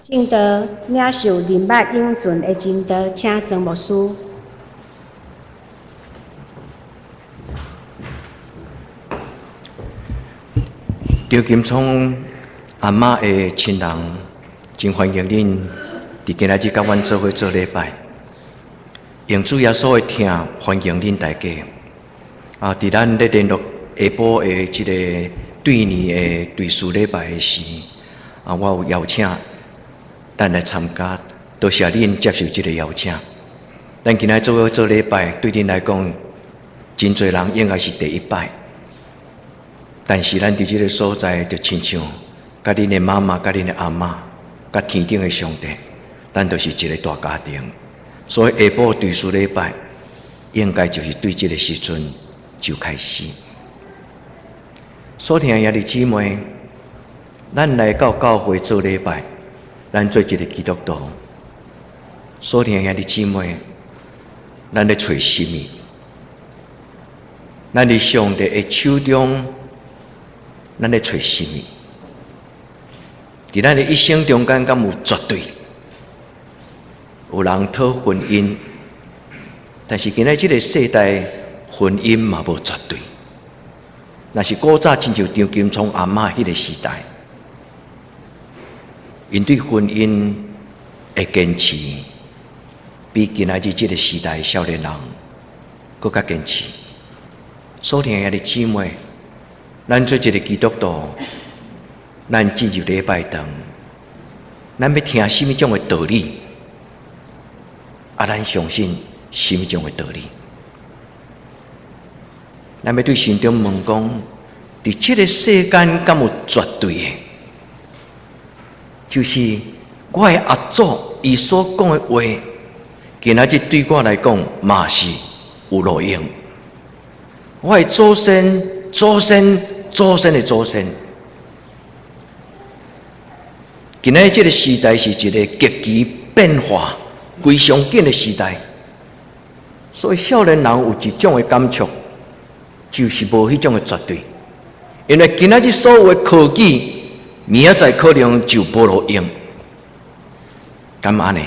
證道領受人脈永存的真道，請莊牧師。張金聰阿嬤的親人，真歡迎恁佇今仔日佮阮做伙做禮拜。用主耶穌的疼歡迎恁大家。啊，佇咱咧聯絡下晡的這个對年的追思禮拜的時，啊，我有邀請咱來參加，多謝恁接受這个邀請。咱今仔做伙做禮拜，對恁來講，真濟人應該是第一擺。但是咱佇這个所在，就親像佮恁的媽媽、佮恁的阿嬤、佮天頂的上帝，咱就是一个大家庭。所以下晡追思禮拜，應該就是對這个時陣就開始。所聽的兄弟姊妹，咱來到教會做禮拜，咱做一个基督徒。所聽的兄弟姊妹，咱咧揣什物？咱佇上帝的手中，咱咧揣什物？佇咱的一生中間，敢有絕對？有人討婚姻，但是今仔這个世代，婚姻嘛無絕對。若是古早親像張金聰阿嬤彼个時代，𪜶對婚姻的堅持，比今仔日這个時代少年人閣較堅持。所聽的兄弟姊妹，咱做一个基督徒，咱進入禮拜堂，咱欲聽啥物種的道理？啊，咱相信啥物種的道理？咱欲對心中問講：佇這个世間，敢有絕對的？就是我的阿祖伊所講的話，今仔日對我來講嘛是有路用。我的祖先、祖先、祖先的祖先，今仔日這个時代是一个極其變化、非常緊的時代，所以少年人有一種的感觸，就是無彼種的絕對。因為今仔日所有的科技，明仔載可能就無路用。敢按呢？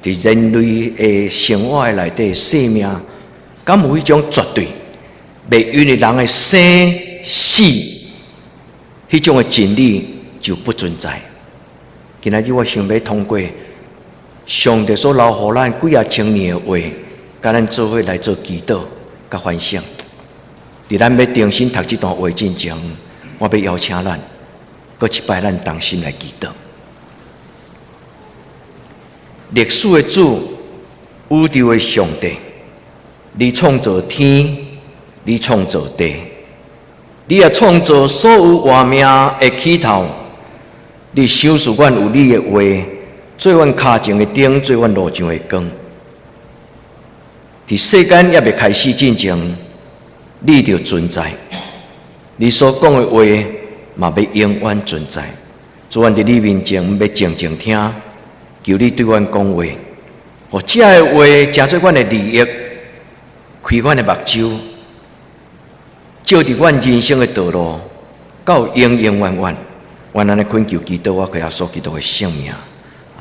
佇人類的生活的內底，生命敢有彼種絕對？袂因為人的生死，彼種的真理就不存在。今仔日我想欲通過上帝所留予咱幾仔千年的話，佮咱做伙來做祈禱、佮反省。佇咱欲重新讀這段話進前，我欲邀請咱，閣一擺咱同心來祈禱。歷史的主，宇宙的上帝，你創造天，你創造地，你也創造所有活命的起頭。你賞賜阮有你的話，做阮跤前的燈，做阮路上的光。佇世間猶未開始進前，你就存在。你所講的話嘛欲永遠存在。主，阮佇你面前欲靜靜聽，求你對阮講話，予這个話成做阮的利益，開阮的目睭，照佇阮人生的道路，到永永遠遠。阮按呢懇求祈禱，我靠耶穌基督的聖名，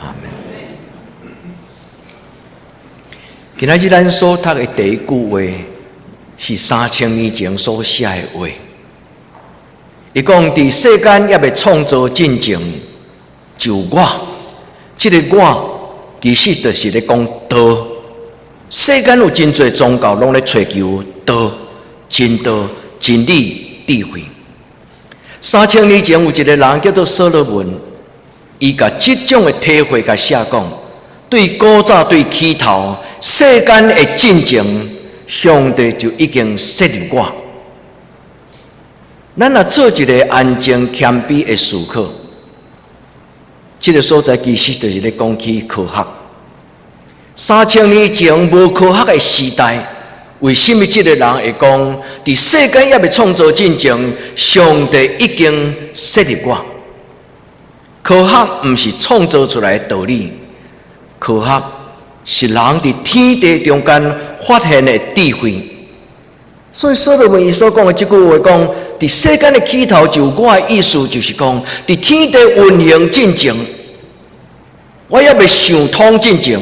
阿門。今仔日咱所讀的第一句話，是3000年前所寫的話。伊講佇世間猶未創造進前，就我，這个我其實就是咧講道。世間有真濟宗教攏咧揣求道、真道、真理、智慧。3000年前有一个人叫做所羅門，伊共這種的體會共寫講，對古早對起頭世間的進前，上帝就已經設立我。咱若做一个安靜謙卑的思考，這个所在其實就是咧講起科學。3000年前無科學的時代，為什物這个人會講，佇世間猶未創造進前，上帝已經設立我？科學毋是創造出來的道理，科學是人佇天地中間發現的智慧。所以所羅門伊所講的這句話講，佇世間的起頭就有我的意思，就是講，佇天地運行進前，我猶未想通進前，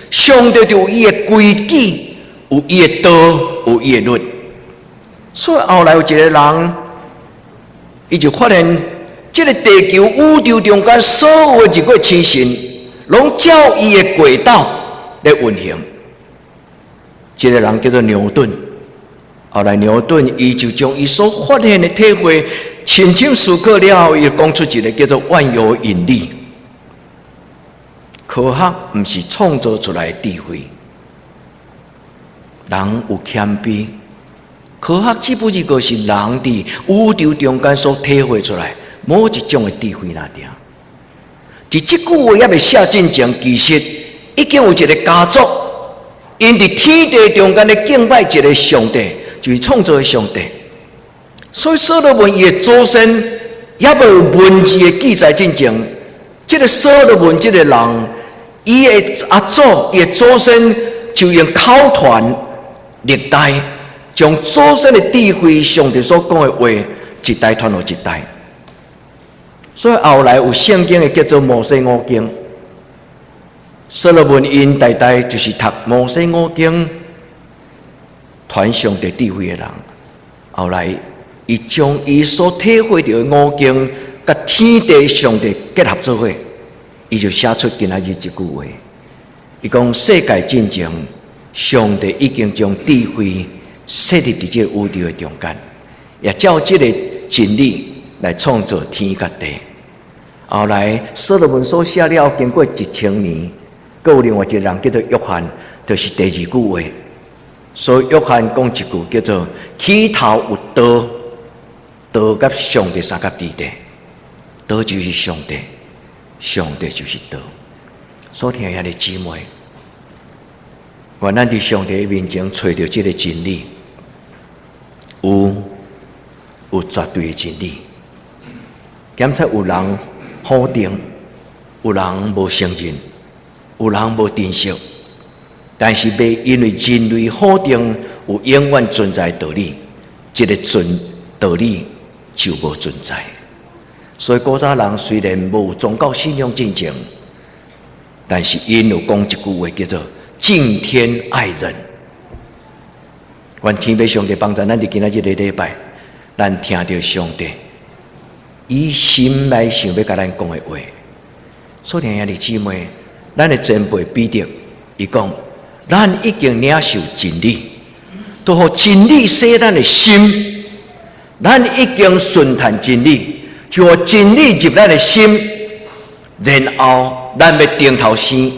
上帝就有伊的規矩，有伊的道，有伊的律。所以後來有一個人，伊就發現，這个地球宇宙中間所有的日月星辰，攏照伊的軌道咧運行。這个人叫做牛頓。後來牛頓伊就將伊所發現的體會，深深思考了後，伊就講出一个叫做萬有引力。科學毋是創造出來的智慧，人有謙卑，科學只不過是人佇宇宙中間所體會出來某一種的智慧爾。佇這句話猶未寫進前，其實已經有一个家族，𪜶佇天地中間咧敬拜一个上帝，就是創造的上帝。所以所羅門伊的祖先猶未有文字的記載進前，這个所羅門這个人，伊的阿祖、伊的祖先就用口傳歷代，將祖先的智慧、上帝所講的話，一代傳予一代。所以後來有聖經的叫做摩西五經。所羅門𪜶代代就是讀摩西五經傳上帝智慧的人。後來，伊將伊所體會著的五經，佮天地上帝結合做伙，伊就寫出今仔日這句話。伊講世界進前，上帝已經將智慧設立佇這个宇宙的中間，也照這个真理來創造天佮地。後來所羅門所寫了，經過1000年，閣有另外一個人叫做約翰，就是第二句話。所以約翰講一句叫做：起頭有道，道佮上帝相佮佇咧，道就是上帝，上帝就是道。所聽的兄弟姊妹，願咱佇上帝面前揣著這个真理，有絕對的真理。檢測有人否定，有人無承認，有人無珍惜，但是袂因為人類否定有永遠存在的道理，這个存道理就無存在。所以古早人雖然無宗教信仰進前，但是𪜶有講一句話叫做敬天愛人。願天父上帝幫助咱佇今仔日个禮拜，咱聽著上帝伊心內想欲共咱講的話。所以兄弟姊妹，咱的前輩彼得，伊講，咱已經領受真理，都予真理洗咱的心，咱已經順趁真理，就予真理入咱的心，然後咱欲重頭生。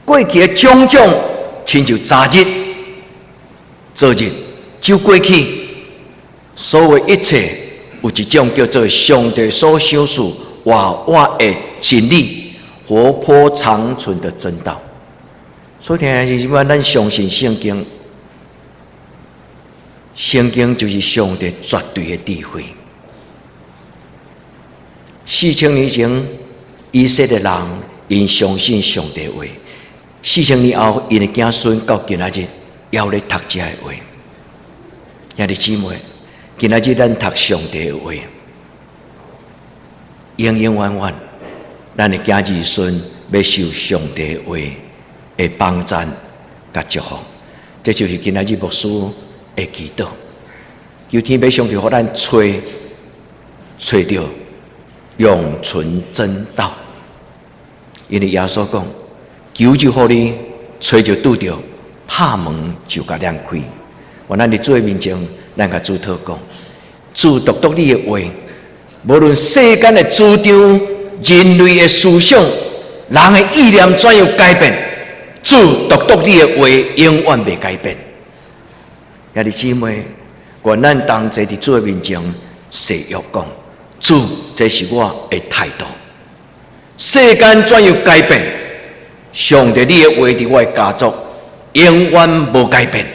過去的種種，親像昨日、昨日就過去，所有一切有一種叫做上帝所賞賜活活的真理，活潑長存的真道。所以，聽是什麼？咱相信聖經，聖經就是上帝絕對的智慧。4000年前，以色列人𪜶相信上帝話；4000年後，𪜶的子孫到今仔日猶咧讀這个話。兄弟姊妹，今仔日咱讀上帝的話，永永遠遠，咱的子兒孫欲受上帝的話的幫贊佮祝福。這就是今仔日牧師的祈禱。求天父上帝予咱揣揣著永存真道。因為耶穌講，求就予你，揣就拄著，拍門就共恁開。願咱佇主的面前，咱共主禱告，主獨獨你的話，無論世間的主張、人類的思想、人的意念怎樣改變，主獨獨你的話永遠袂改變。兄弟姊妹，願咱同齊佇主的面前誓約講，主，這是我的態度。世間怎樣改變，上帝你的話佇我的家族永遠無改變。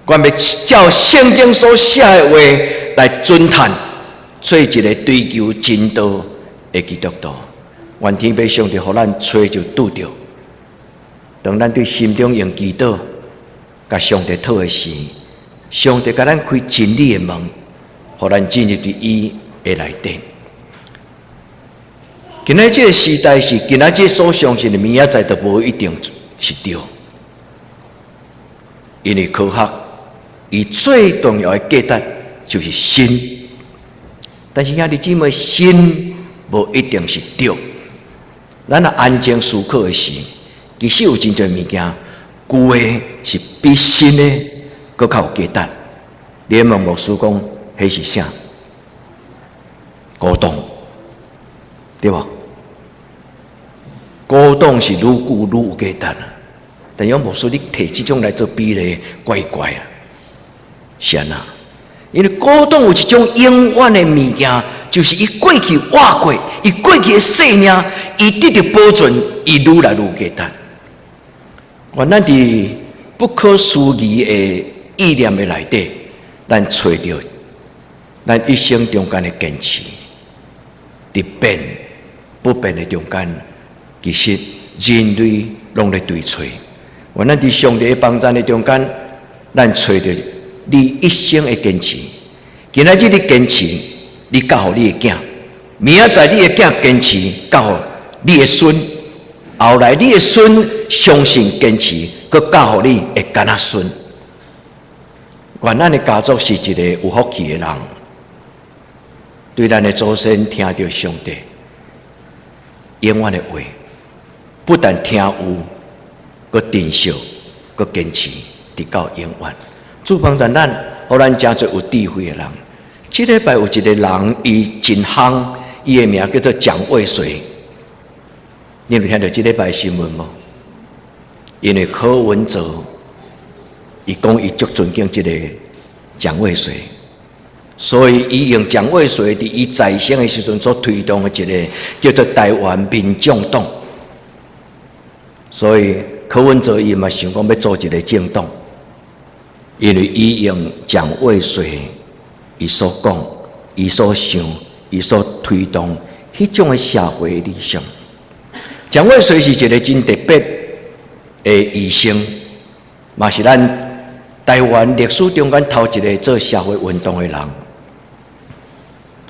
願欲照聖經所寫的話來遵行，做一个追求真道的基督徒。願天父上帝予咱揣著拄著，當咱對心中用祈禱，共上帝討的時，上帝共咱開真理的門，予咱進入佇伊的內底。今仔這个時代是今仔這所相信的，明仔載都無一定是對，因為科學伊最重要的價值就是新，但是兄弟姊妹，新無一定是對。咱若安靜思考的時，其實有真濟物件，舊的是比新的閣較有價值。你問牧師講，彼是啥？古董，對無？古董是愈舊愈有價值啊！但是牧師，你提這種來做比例，怪怪啊！是按怎？因為古董有一種永遠的物件，就是伊過去活過，伊過去的生命，伊得著保存，伊愈來愈有價值。願咱佇不可思議的意念的內底，咱揣著咱一生中間的堅持，佇變不變的中間，其實人類攏咧追揣。願咱佇上帝的幫贊的中間，咱揣著你一生的堅持。今仔日你堅持，你教予你的囝；明仔載你的囝堅持，教予你的孫。後來你的孫相信堅持，閣教予你的囡仔孫。願咱的家族是一個有福氣的人，對咱的祖先聽著上帝永遠的話，不但聽有，閣珍惜，閣堅持，直到永遠。主幫助咱，予咱成做有智慧的人。這禮拜有一個人，伊真夯，伊的名叫做蔣渭水。你有聽著這禮拜新聞無？因為柯文哲，伊講伊足尊敬這个蔣渭水，所以伊用蔣渭水佇伊在生的時陣所推動的一个叫做台灣民眾黨，所以柯文哲伊嘛想講欲組一个政黨，因為伊用蔣渭水伊所講、伊所想、伊所推動彼種的社會理想。蔣渭水是一个真特別的醫生，嘛是咱台灣歷史中間頭一个做社會運動的人。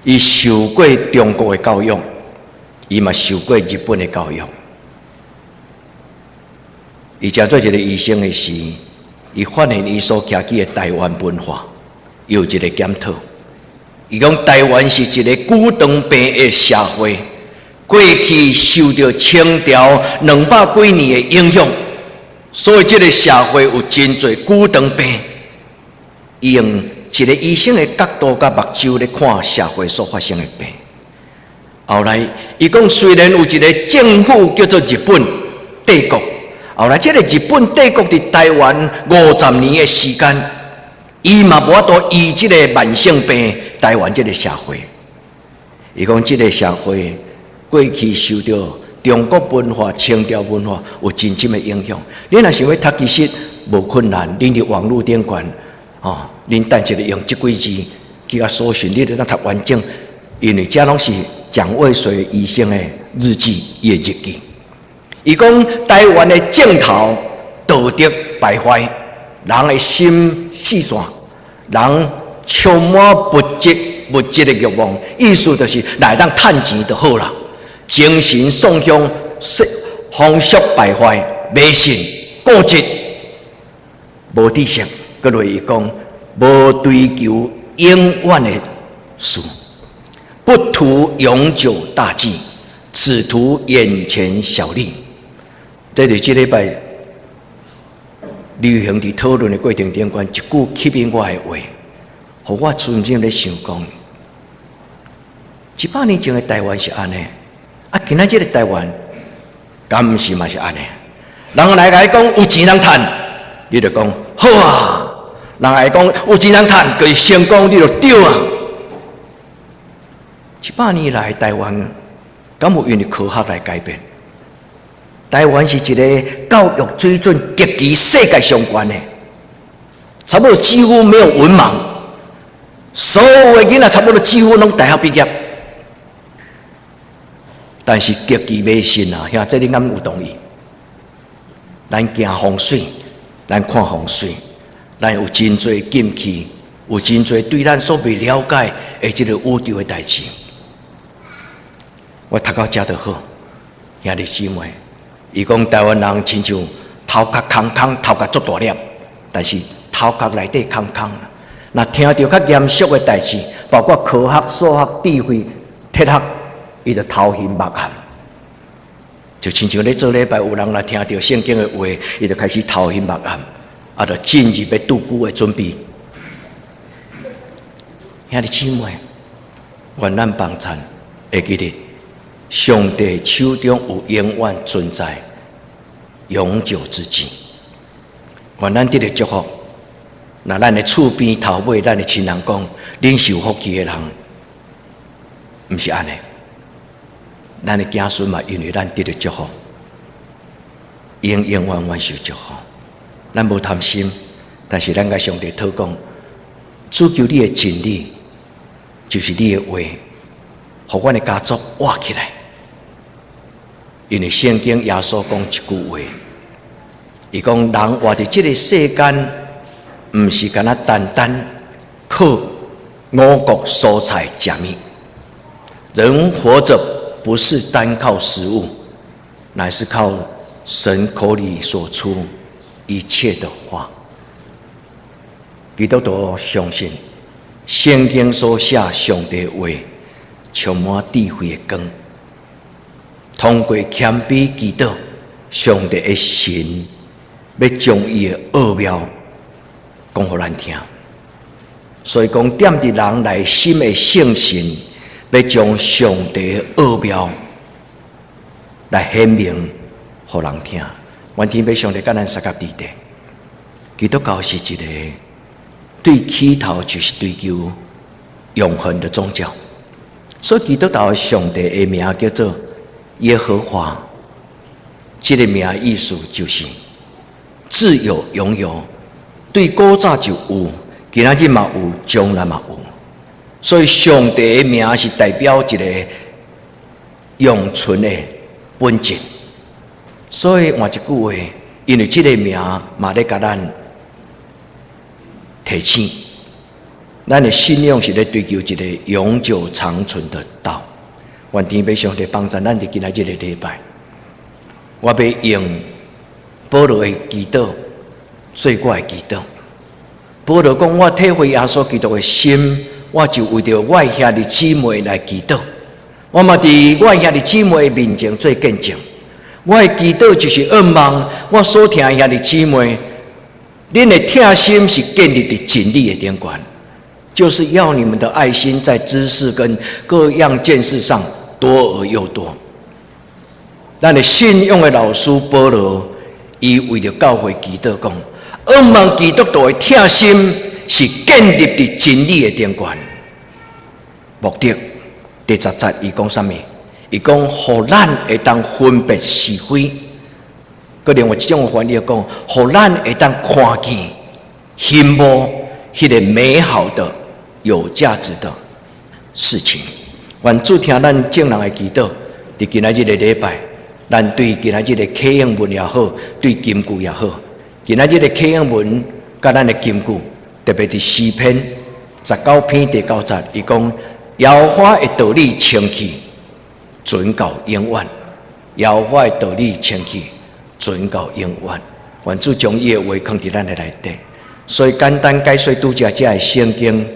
伊受過中國的教育，伊嘛受過日本的教育。伊成做一个醫生的時，伊發現伊所徛起的台灣文化有一个檢討。伊講台灣是一个久長病的社會，過去受著清朝兩百幾年的影響，所以這个社會有真濟久長病。伊用一个醫生的角度佮目睭咧看社會所發生的病。後來，伊講雖然有一个政府叫做日本帝國，後來這个日本帝國佇台灣50年的時間，伊嘛無法度醫這个慢性病，台灣這个社會。伊講這个社會過去受著中國文化、清朝文化有真深的影響。你若想欲讀，其實無困難，恁佇網路頂懸，哦，恁等一下用這幾字去共搜尋，你就當讀完整。因為這攏是蔣渭水醫生的日記，伊的日記。伊講台灣的政頭道德敗壞，人的心四散，人充滿物質的慾望，意思就是來當趁錢就好啦。精神喪向，風俗敗壞，迷信固執，無知識。閣落伊講，無追求永遠的事，不圖永久大計，只圖眼前小利。這佇這禮拜流行佇討論的過程中間，一句吸引我的話，予我真正咧想講，100年前的台灣是按呢，啊，今仔這个台灣，敢毋是嘛是按呢？人來共你講有錢通趁，你就講好啊；人來講有錢通趁，就是成功，你就對啊。100年來台灣，敢有因為科學來改變？台灣是一个教育水準極其世界上懸的，差不多幾乎沒有文盲，所有的囡仔差不多幾乎攏大學畢業，但是極其迷信啊！兄，這你敢有同意？咱行風水，咱看風水，咱有真濟禁忌，有真濟對咱所未了解的這個宇宙的代誌。我讀到遮就好，兄弟姊妹，伊講台灣人親像頭殼空空，頭殼足大粒，但是頭殼內底空空。若聽著較嚴肅的代誌，包括科學、數學、智慧、哲學，伊就頭昏目暗。就親像咧做禮拜，有人來聽著聖經的話，伊就開始頭昏目暗，啊，就進入欲拄龜的準備。兄弟姊妹，願咱幫贊會記得，上帝手中有永遠存在、永久之旨。願咱得著祝福。若咱的厝邊頭尾，咱的親人講，恁是有福氣的人，毋是按呢。咱的子孫嘛，因為咱得著祝福，永永遠遠受祝福。咱無貪心，但是咱共上帝禱講，主求你的真理，就是你的話，予阮的家族活起來。因為聖經耶穌講一句話，伊講人活佇這个世間，毋是干焦單單靠五穀蔬菜食物。人活着不是單靠食物，乃是靠神口裡所出一切的話。基督徒相信聖經所寫上帝話，充滿智慧的光。通過謙卑祈禱，上帝的神欲將伊的奧妙講予咱聽。所以講，踮佇人內心的聖神，欲將上帝的奧妙來顯明予人聽。願天父上帝佮咱相佮佇咧。基督教是一個對起頭就是追求永恆的宗教，所以基督教的上帝的名叫做耶和華。這个名意思就是自有永有，對古早就有，今仔日嘛有，將來嘛有。所以上帝的名是代表一個永存的本質。所以換一句話，因為這个名嘛咧共咱提醒，咱的信仰是咧追求一個永久長存的道。願天父上帝幫助咱佇今仔日个禮拜，我欲用保羅的祈禱做我的祈禱。保羅講：我體會耶穌基督的心，我就為著我兄弟姊妹來祈禱。我嘛佇我兄弟姊妹面前做見證。我的祈禱就是願望，我所疼的兄弟姊妹，恁的疼心是建立佇真理的頂懸，就是要你們的愛心在知識跟各樣見識上多而又多。咱的信仰的老師保羅，伊為著教會祈禱講，願望基督徒的疼心是建立佇真理的頂懸。目的第十節，伊講啥物？伊講，予咱會當分別是非。閣另外一種翻譯講，予咱會當看見、欣慕彼个美好的、有價值的事情。願主聽咱眾人的祈禱，佇今仔日的禮拜，咱對今仔日的啟應文也好，對金句也好，今仔日的啟應文佮咱的金句，特別佇詩篇19篇第九節，伊講耶和華的道理清氣，存到永遠；耶和華的道理清氣，存到永遠。願主將伊的話囥佇咱的內底。所以簡單解說拄才這个聖經，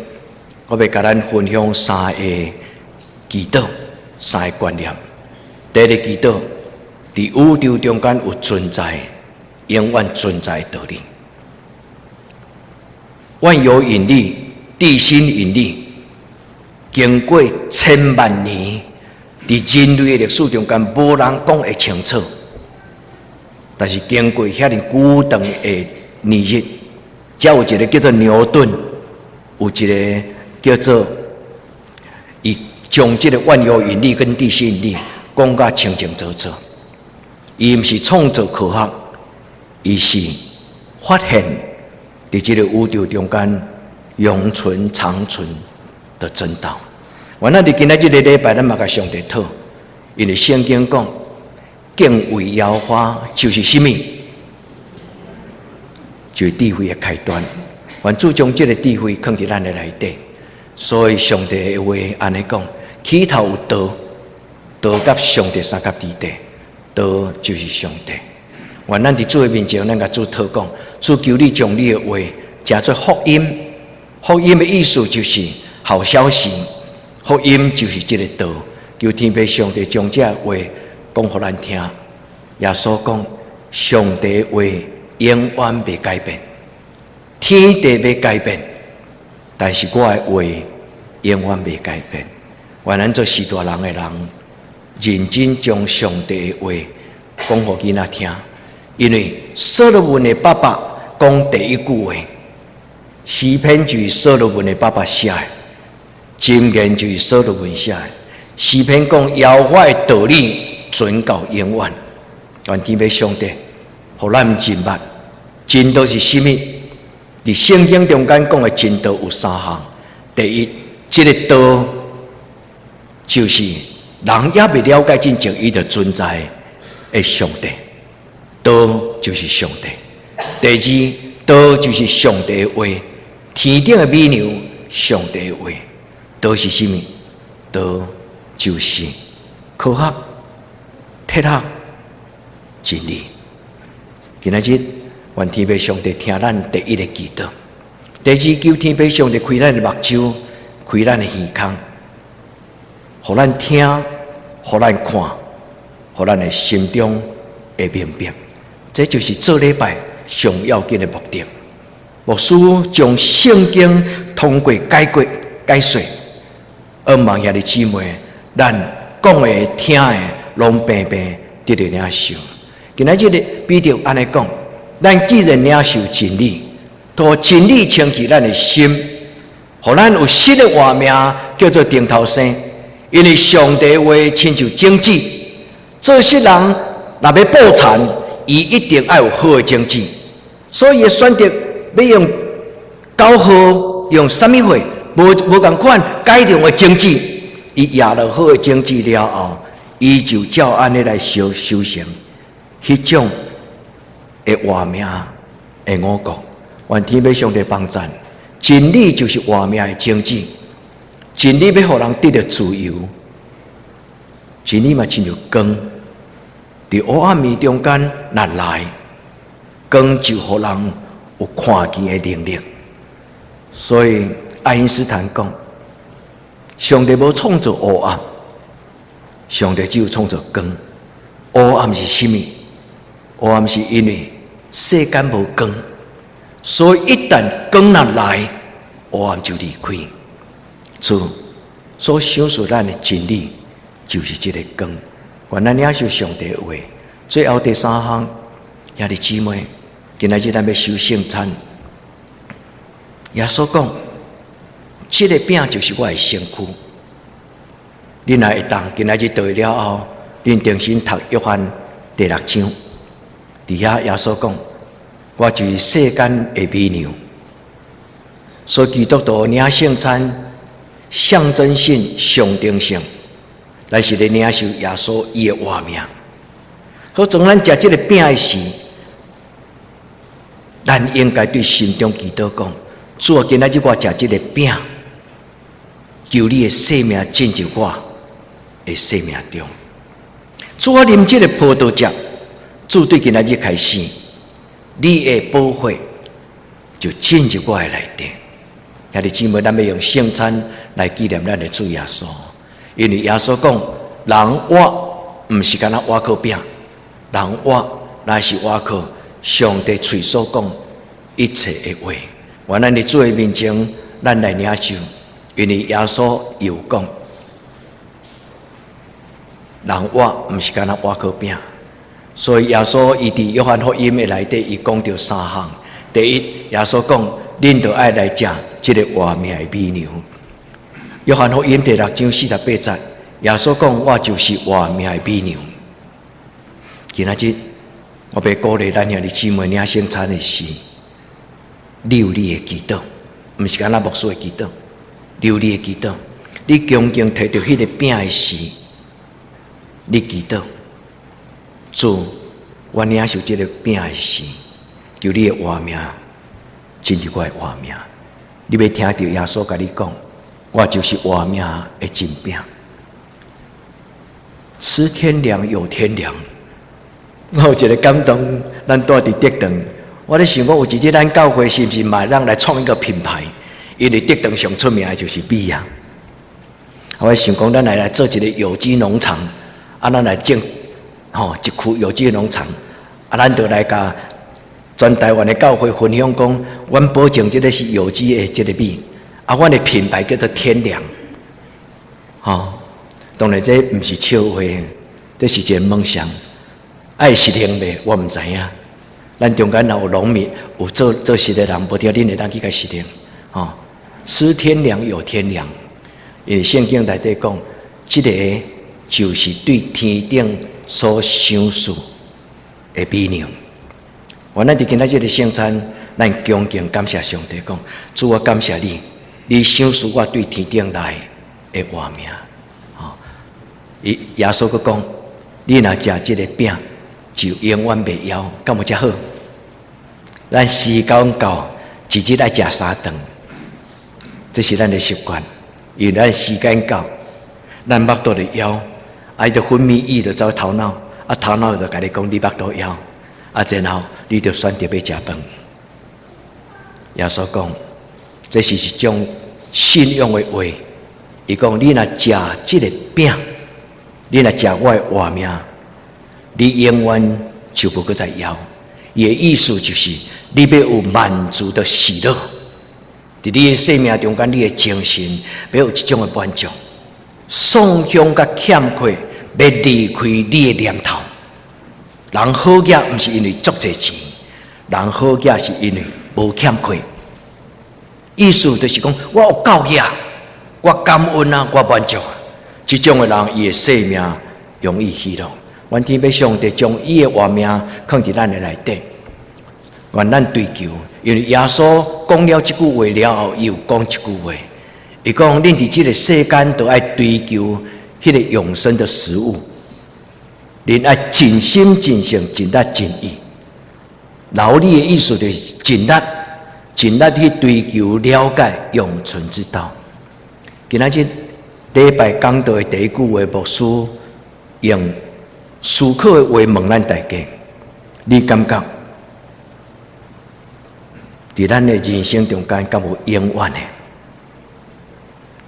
我欲共咱分享三个祈禱，三个觀念。第一个祈禱，佇宇宙中間有存在、永遠存在的道理。萬有引力、地心引力，經過千萬年，佇人類的歷史中間，無人講會清楚。但是經過遐爾久長的年日，才有一个叫做牛頓，有一个叫做伊將這个萬有引力跟地心引力講甲清清楚楚。伊毋是創造科學，伊是發現佇這个宇宙中間永存長存的真道。原來佇今仔這个禮拜，咱嘛共上帝討，因為聖經講敬畏耶和華就是啥物？就是智慧的開端。願主將這个智慧囥佇咱的內底。所以上帝的話按呢講，起頭有道，道佮上帝相佮佇底，道就是上帝。願咱佇主的面前，咱共主禱告，主，求你將你的話成做福音。福音的意思就是好消息，福音就是這个道。求天父上帝將這話講予咱聽。耶穌講，上帝話永遠袂改變，天地欲改變，但是我的話永遠袂改變。願咱做序大人的人，認真將上帝的話講予囡仔聽。因為所羅門的爸爸講第一句話，詩篇就是所羅門的爸爸寫的，箴言就是所羅門寫的。詩篇講耶和華的道理存到永遠。願天父上帝，予咱真捌真道是啥物？佇聖經中間講的真道有三項。第一，這个道就是人猶未了解進前，伊就存在的上帝。道就是上帝。第二，道就是上帝的話，天頂的美牛，上帝的話。道是啥物？道就是科學、哲學、真理。今仔日，願天父上帝聽咱第一个祈禱。第二，求天父上帝開咱的目睭，開咱的耳孔，予咱聽，予咱看，予咱的心中會明白。這就是做禮拜上要緊的目的。牧師將聖經通過解決解說，而望兄弟姊妹，咱講的、聽的，攏平平得著領受。今仔日彼得按呢講，咱既然領受真理，予真理清氣咱的心，予咱有新的活命，叫做重頭生。因為上帝話親像種子，做穡人若欲播田，伊一定愛有好的種子，所以選擇欲用九號，用啥物貨，無無仝款改良的種子，伊掖了好的種子了後，伊就照按呢來修修成彼種的活命的五穀。願天父上帝幫贊，真理就是活命的種子，真理欲予人得著自由，真理嘛親像光。佇黑暗暝中間，若來光就予人有看見的能力。所以愛因斯坦講，上帝無創造黑暗，上帝只有創造光。黑暗是啥物？黑暗是因為世間無光，所以一旦光若來，黑暗就離開。主所賞賜咱的真理，就是這个光。願咱領受上帝的話。最後第三項，兄弟姊妹，今仔日咱欲守聖餐。耶穌講：這个餅就是我的身軀。恁若會當，今仔日回了後，恁重新讀約翰第六章。佇遐耶穌講：我就是世間的美牛。所以基督徒領聖餐，象徵性、象徵性。咱是咧領受耶穌伊的活命。好，當咱食這个餅的時，咱應該對心中祈禱講：主啊，今仔日我食這个餅，求你的生命進入我的生命中。主啊，啉這个葡萄汁，主對今仔日開始，你的寶血就進入我的內底。兄弟姊妹，咱欲用聖餐來紀念咱的主耶穌。因為耶穌講，人活毋是干焦活靠餅，人活乃是活靠上帝喙所講一切的話。願咱佇主的面前，咱來領受。因為耶穌又講，人活毋是干焦活靠餅。所以耶穌伊佇約翰福音的內底，伊講著三項。第一，耶穌講，恁著愛來食這个活命的美牛。約翰福音第六章四十八節，耶穌講：我就是活命的美牛。今仔日我欲鼓勵咱兄弟姊妹領聖餐的時，你有你的祈禱，毋是干焦牧師的祈禱，你有你的祈禱。你恭敬提著彼个餅的時，你祈禱，主，我領受這个餅的時，求你的活命進入我的活命。你欲聽著耶穌共你講，我就是活命的真餅。吃天糧有天糧，我有一個感動，咱住佇竹塘，我咧想講有一日咱教會是毋是嘛會當來創一個品牌？因為竹塘上出名的就是米啊。我想講，咱來做一個有機農場，啊，咱來種吼一區有機農場，啊，咱就來共全台灣的教會分享講，阮保證這個是有機的這個米，啊，阮的品牌叫做天糧，吼。當然這毋是笑話，這是一個夢想。愛實現袂？我毋知影。咱中間若有農民，有做做事的人，無著恁會當去共實現。吼，吃天糧有天糧，因為聖經內底講，這個就是對天頂所賞賜的米糧。願咱佇今仔這個聖餐，咱恭敬感謝上帝，講主，我感謝你，你賞賜我對天頂來的活命。伊耶穌閣講：你若食這個餅，就永遠袂枵，敢無遮好？咱時間到，一日愛食三頓，這是咱的習慣。因為咱時間到，咱腹肚就枵，啊，伊就分泌液就走頭腦，啊，頭腦就共你講你腹肚枵，啊，然後你就選擇欲食飯。耶穌講，這是一種信仰的話。伊講你若食這個餅，你若食我的活命，你永遠就無閣再枵。伊的意思就是，你欲有滿足的喜樂，佇你的生命中間，你的精神欲有這種的滿足，喪胸佮欠缺欲離開你的念頭。人好額毋是因為足濟錢，人好額是因為無欠缺。意思就是講，我有夠額，我感恩啊，我滿足啊。這種的人，伊的生命容易喜樂。願天父上帝將伊的活命囥佇咱的內底，願咱追求。因為耶穌講了這句話了後，伊有講一句話，伊講：恁佇這個世間都愛追求彼個永生的食物，恁愛盡心盡性盡力盡意。勞力的意思就是盡力、盡力去追求了解永存之道。今仔日禮拜講道的第一句話，牧師用思考的話問咱大家：你感覺佇咱的人生中間敢有永遠的？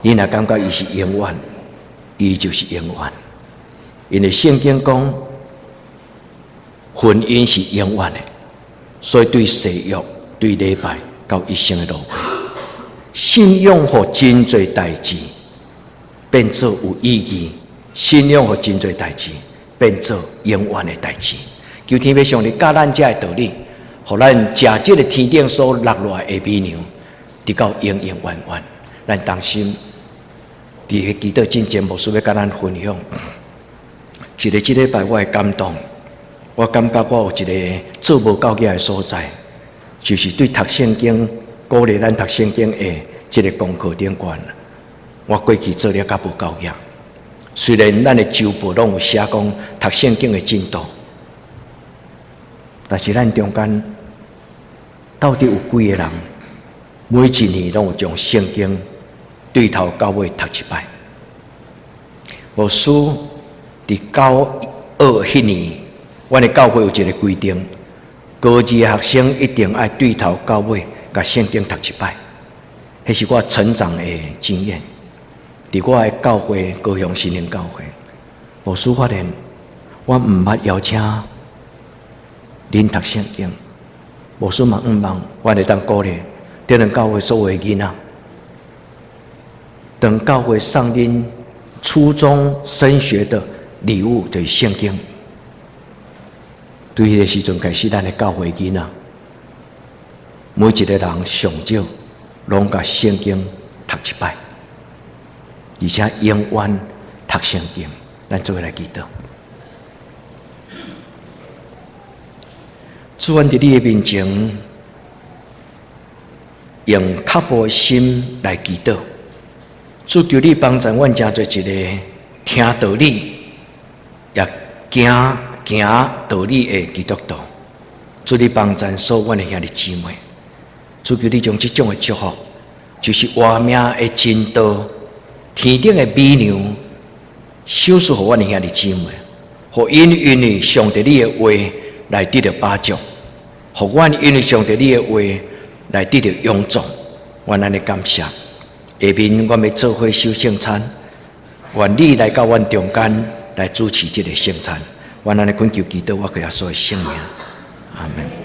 你若感覺伊是永遠，伊就是永遠。因為聖經講，婚姻是永遠的，所以對誓約、對禮拜到一生的落去，信仰予真濟代誌變做有意義，信仰予真濟代誌變做永遠的代誌。求天父上帝教咱這個道理，予咱食這個天頂所落落來的米糧，直到永永遠遠。咱同心佇祈禱進前，牧師欲共咱分享一個這禮拜我的感動。我感覺我有一個做無夠額的所在，就是對讀聖經、鼓勵咱讀聖經的這個功課頂懸，我過去做了較無夠額。雖然咱的週報攏有寫講讀聖經的進度，但是咱中間到底有幾个人，每一年攏有將聖經對頭到尾讀一擺？牧師佇高二彼年，阮的教會有一個規定，高二的學生一定愛對頭到尾共聖經讀一擺。彼是我成長的經驗。佇我的教會高雄新興教會，牧師發現我毋捌邀請恁讀聖經，牧師嘛向望阮會當鼓勵，頂輪教會所有的囡仔，當教會送恁初中升學的禮物就是聖經。對彼個時陣開始，咱的教會囡仔，每一個人上少攏共聖經讀一擺，而且永遠讀聖經。咱做伙來祈禱。主，阮佇你的面前，用渴慕的心來祈禱。主，求你幫助阮，成做一個聽道理，也行行道理的基督徒。主，你幫贊所有阮的兄弟姊妹，主求你將這種的祝福，就是活命的真道，天頂的美糧，賞賜予阮的兄弟姊妹，予𪜶因為上帝你的話來得著飽足，予阮因為上帝你的話來得著勇壯。阮按呢感謝。下面阮欲做伙守聖餐，願你來到阮中間來主持這个聖餐。阮按呢懇求基督，我耶穌的聖名，阿門。